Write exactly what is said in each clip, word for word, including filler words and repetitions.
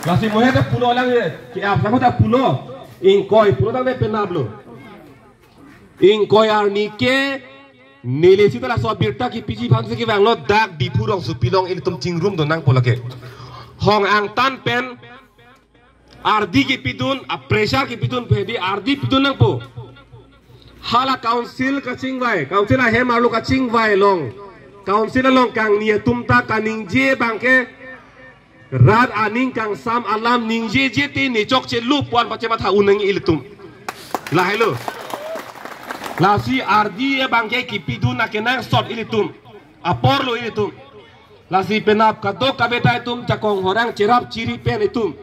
Lasi mohe ta pulo lang ye, ke ap sang ta pulo. Ingkoi pulo tangte penaplo. Ingkoi arni ke neli sita laso birta kepiji aphansi kevanglo, dak Diphu rongsopi along ilitum chingrum dun nangpo lake. Hong angtan pen ardi kepidun, a pressure kepidun pen di ardi pidun nangpo. Hala council kachingvai, council ahem arlo kachingvai along, council along kangni atum ta kaningje abangke rat aning kangsam alam ningjeje te ne chokche lo pu-an pachematha un nang ilitum. Lahelo. Lasi ardi abangke kepidun akenangsot ilitum. Aporlo ilitum. Lasi penap kadokave ta itum jakong horang cherap chiri pen itum,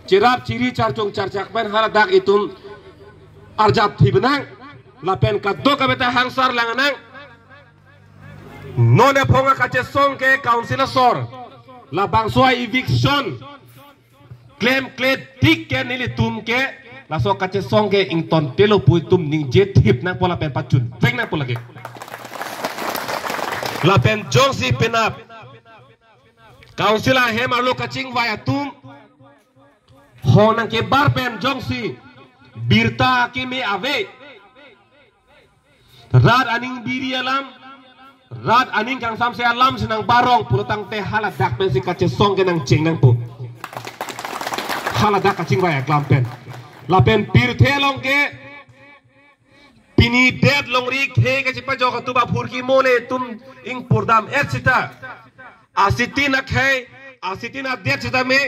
cherap chiri charchong charchak pen haladak itum arjap thip nang. Lapen kadokave ta hangsar lang nang. Non aphong akachesong ke council asor, labangso a-eviction klemkle tik ke nelitum ke laso kachesong ke ingtontelo pu itum ningje thip nangpo lapen pachunvek nangpo lake. Lapen jongsi penap council ahem arlo kachingvai atum hong nangkebar pen jongsi birta keme ave, rat aning biri alam, rat aning kangsamse alam si nangbarong pulo tangte haladak pensi kachesong ke nangcheng nangpo. Haladak kachingvai aklam pen. Lapen pirthe along ke pini det longri khei kachepajok atum aphurkimo le itum ingpurdam et sita. Asitin akhei, asitin adet sitame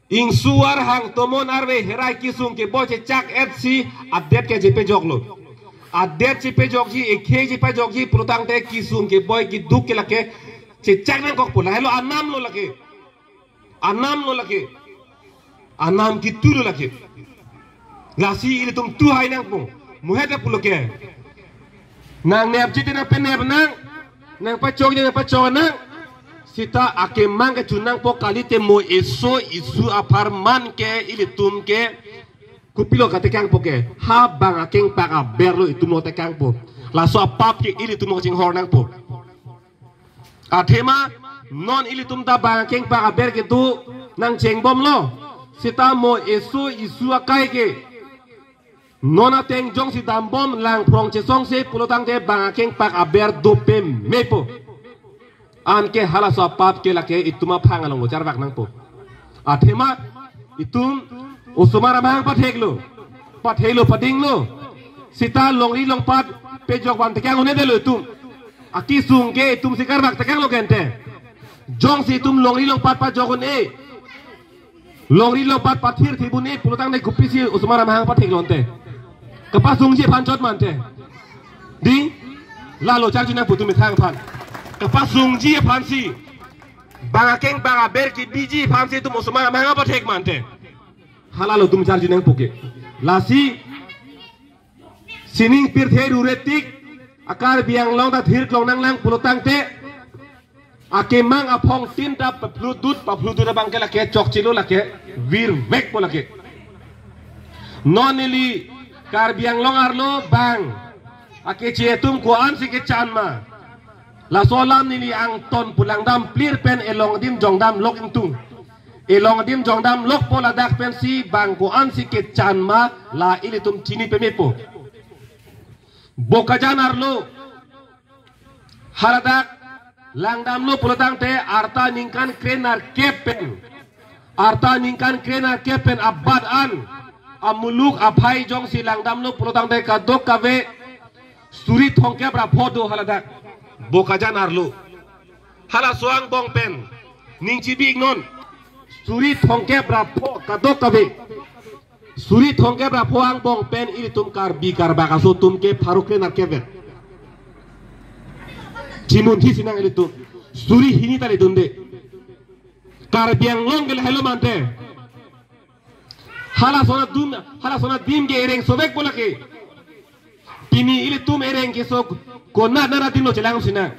ingsu arhang tomon arve herai kesung keboi chechak et si adet ke chepajoklo. Adet chepajokji, ekhei chepajokji pulo tangte kesung keboi keduk ke lake chechak nangkokpo, lahelo anamlo lake. Anamlo lake. Anam kitulo lake. Lasi ilitum tuhai nangpo. Mohe ta pulo ke. Nangnepji te nangpenep nang. Nangpachokji nangpachok nang. Sita akemang kechun nangpo kalite mo eso esu apharman ke ilitum ke. Kopilo katekangpo ke. Ha bang akengpak aberlo itumlo tekangpo. Laso apap ke ilitumlo kachinghor nangpo. Athema non ilitum ta bang akengpak aber kedo nangchengbomlo. Sita mo eso esu akai ke non ateng jongsi dambom lang phrong chesongse pulo tangte bang akengpak aber do pemepo. Anke halaso apap ke lake itum aphang along charvak nangpo. Athema itum osomar amahang patheklo. Patheklo padinglo. Sita longri longpat pejok van tekang un-edetlo itum. Akesung ke itum si karvak tekanglo gente. Jongsi itum longri longpat pajok un-e, longri longpat pathir thibun-e pulo tangte kopisi osomar amahang patheklo ante. Kapasungji aphan chot mante. Di, lalo charju nangpo itum methang aphan. Kapasungji aphansi. Bang akeng bang aber kebiji aphansi itum osomar amahang pathek mante. Halalo itum charju nangpo ke. Lasi sining pirthe rure tik a Karbi Anglong ta thirklong nanglang pulo tangte akemang aphongtin ta papludut, papludut abang ke lake chokchelo lake virvekpo lake. Non neli Karbi Anglong arlo bang akeche atum ko-ansi kechan ma. Laso alam neli angton pu langdam plir pen elong adim jongdam lok ingtung. Elong adim jongdam lokpo ladak pensi bang ko-ansi kechan ma la ilitum chini pemepo. Bokajan arlo haladak langdamlo pulo tangte arta ningkan krenerkep pen, arta ningkan krenerkep pen abat an amuluk aphai jongsi langdamlo pulo tangte kadokave suri thomkep ra pho do haladak Bokajan arlo. Halaso angbong pen ning chibi iknon. Suri thomkep ra pho kadokave. Suri thomkep ra pho angbong pen ilitum Karbi Karbak aso atum ke pharo krenerkep vet. Chimun thi sinang ilitum. Suri hini ta ledunde. Karbi Anglong ke lahelo mante. Halason adim, halason adim ke ereng sovekpo lake. Pini ilitum ereng keso konat nara adim lo chelang sinang.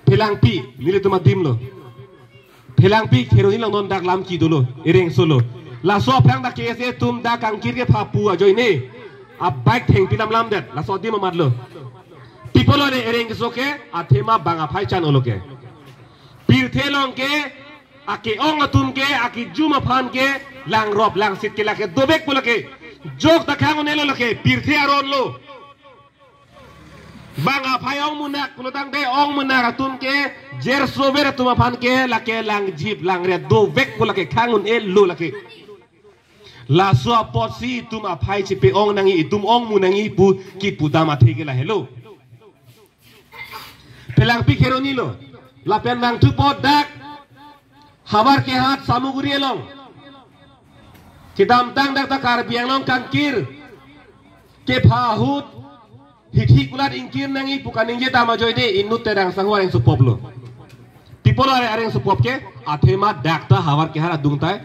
Phelangpi, nelitum adim lo. Phelangpi Kheroni along non dak lam kedolo, ereng solo. Laso aphrang dak K S A atum dak kangkir kepha pu ajoine. A bike thengpi lamlamdet, laso adim amat lo. Pi apotlo ne ereng keso ke, athema bang aphai chan-olo ke. Pirthe along ke, Ake-ong atum ke, akejum aphan ke, langrop langsit ke lake dovekpo lake. Jok ta khang un-elo lake, pirthe aron lo. Bang aphai ongmunak pulotangte ongmunak atum ke, jersover atum aphan ke, lake langjip langret dovekpo lake, khang un-elo lake. Laso apotsi itum aphai chepe-ong nangji, itum ongmu nangji pu kipudam athe ke lahelo. Phelangpi Kheroni lo. Lapen nangthupo dak Howraghat Samaguri along. Kedamtang dak ta Karbi Anglong kangkir kepha ahut hithi kulat ingkir nangji pu kaningje dam ajoine inut Terang Sangho areng sopop lo. Pi apotlo are areng sopop ke, athema dak ta Howraghat adung tai.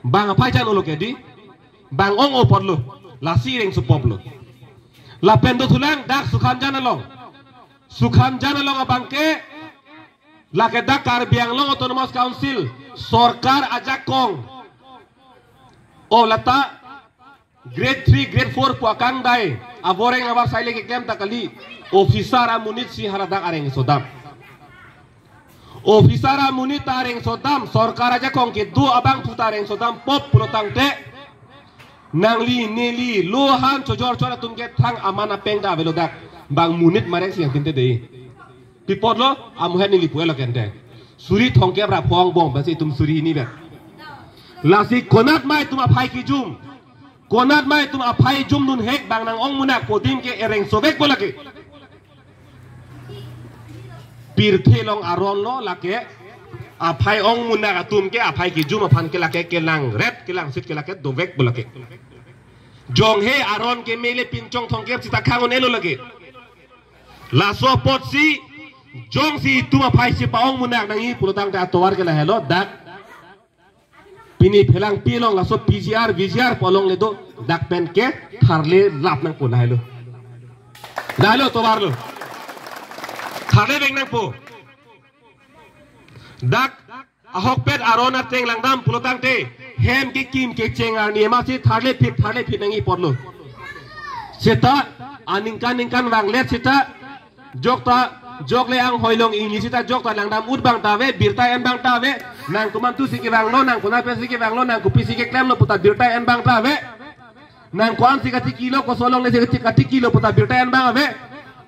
Bang aphai chan-olo ke di. Bang ong-o apotlo. Lasi areng sopop lo. Lapen dothulang dak Sukhamjan along. Sukhamjan along abang ke, lake dak Karbi Anglong Autonomous Council sorkar ajakong. O lata grade three, grade four pu akangdai avoreng avar saile keklem ta kali. Officer amonit si haladak areng sodam. Officer amonit ta areng sodam, sorkar ajakong kedo abangphu ta areng sodam pop pulotangte, nangli neli lo han chojor chor atum ke thang aman apeng ta avelo dak. Bang monit mareng si yang tinte dei. Pi apotlo, amuhet neli pu-elo kente. Suri thomkep ra phong bom, basi itum suri hini bek. Lasi konat ma itum aphai kejum. Konat ma itum aphai jumdun hek bang nang-ongmunak pu adim ke areng sovekpo lake. Pirthe along aron lo lake. Aphai ongmunak atum ke, aphai kejum aphan ke lake, kelangret, kelangsit ke lake, dovekpo lake. Jonghe aron keme le pinchong thomkep sita khang un-elo lake. Laso apotsi, jongsi itum aphai chepa-ongmunak nangji pulotangte atovar ke lahelo, dak. Pini Phelangpi along laso P G R, V G R pu along le do, dak pen ke tharle lap nangpo lahelo. Lahelo tovar lo. Tharle vek nangpo. Dak ahokpet aron ateng langdam pulotangte, hem kekim kecheng arni amatsi tharle phit, tharle phit nangji apotlo. Seta, aningkan ningkan vanglet seta, jok ta, jok le anghoi long ingni seta, jok ta langdam ut abang ta ave, birta en abang ta ave, nang komantusi kevanglo, nang konat pensi kevanglo, nang kopisi keklemlo puta birta en abang ta ave. Nang ko-ansi katikilo, koson longlesi kati-, katikilo puta birta en abang ave.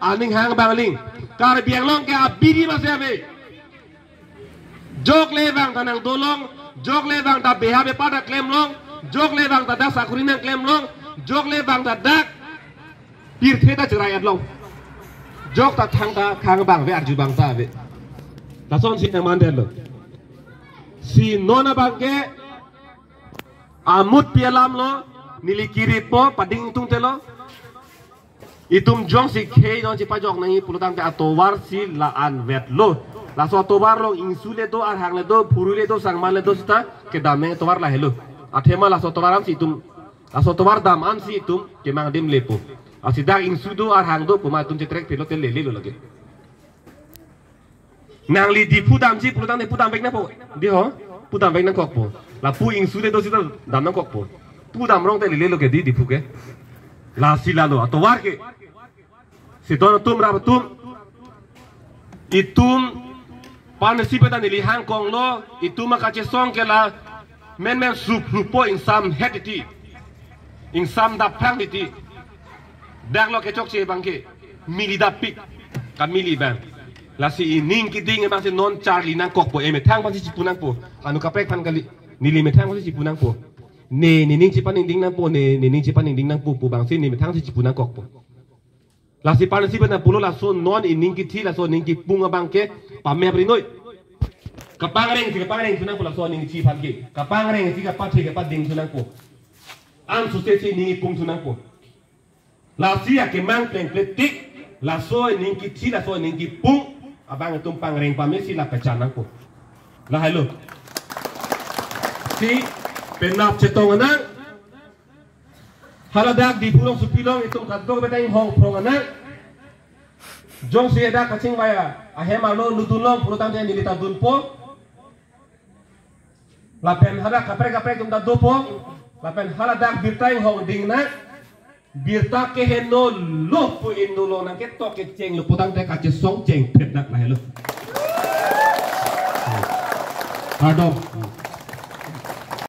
Aning hang abang ling. Karbi Anglong ke abidi masi ave. Jok le vang ta nang dolong, jok le vang ta beha bepar ta klemlong, jok le vang ta dak sakuri nang klemlong, jok le vang ta dak pirthe ta cherai atlong. Jok ta thang ta khang abang ave, arju abang ta ave. Lasonsi nang mandetlo. Si non abang ke amut pi alam lo, neli kiripo, pading tungte lo. Itum jongsi khei non chepajok nangji pulotangte atovar si la-an vetlo. Laso atovar along ingsu le do, arhang le do, phurui le do, sangman le do seta kedam nangji atovar lahelo. Athema laso atovar ansi itum, laso atovar dam ansi itum kemang adim lepo. Lasi dak ingsu do, arhang do puma itum chetrek phitlo te lelelo lake. Nangli Diphu damji pulotangte pu dam vek nangpo. Di ho? Pu dam vek nangkokpo. Lapu ingsu le do seta dam nangkokpo. Pu damrong te lelelo ke di Diphu ke. Lasi lalo atovar ke. Si don atum, rap atum. Itum pansi beta neli hangkonglo, itum akachesong ke la menmen sup lupo, ingsam het titi. Ingsam dap phang titi. Dak lo kechokche abang ke. Mili dappik. Kamili abang. Lasi ining keding abangsi non charli nangkokpo, emethang aphansi chipu nangpo. Anu kaprek aphan kali. Neli methang aphansi chipu nangpo. Ne, nening chepaningding nangpo, ne, nening chepaningding nangpo pu abangsi ne methangsi chipu nangkokpo. Lasi pansi beta pulo laso non ining kithi, laso ining kipung abang ke pamep rinoi. Kapangrengsi, kapangrengsi nangpo laso ining chi aphan ke. Kapangrengsi kapathe kapadingsi nangpo. An suse si ining ipungsi nangpo. Lasi akemang plengpletik, laso ining kithi, laso ining kipung abang itum pangreng pamesi la pachan nangpo. Lahelo. Si penap chetong anang. Haladak Diphu alongsopi along itum kadokave ta inghong phrong anang. Jongsi hadak kachingvai ahem arlo nudun long pulotangte neli ta dunpo. Lapen hadak kaprek kaprek itum ta dopo. Lapen haladak birta inghong ding nang. Birta keheno lo pu inut along nangketok kechenglo pulotangte kachesong chengphet dak lahelo. Kardom.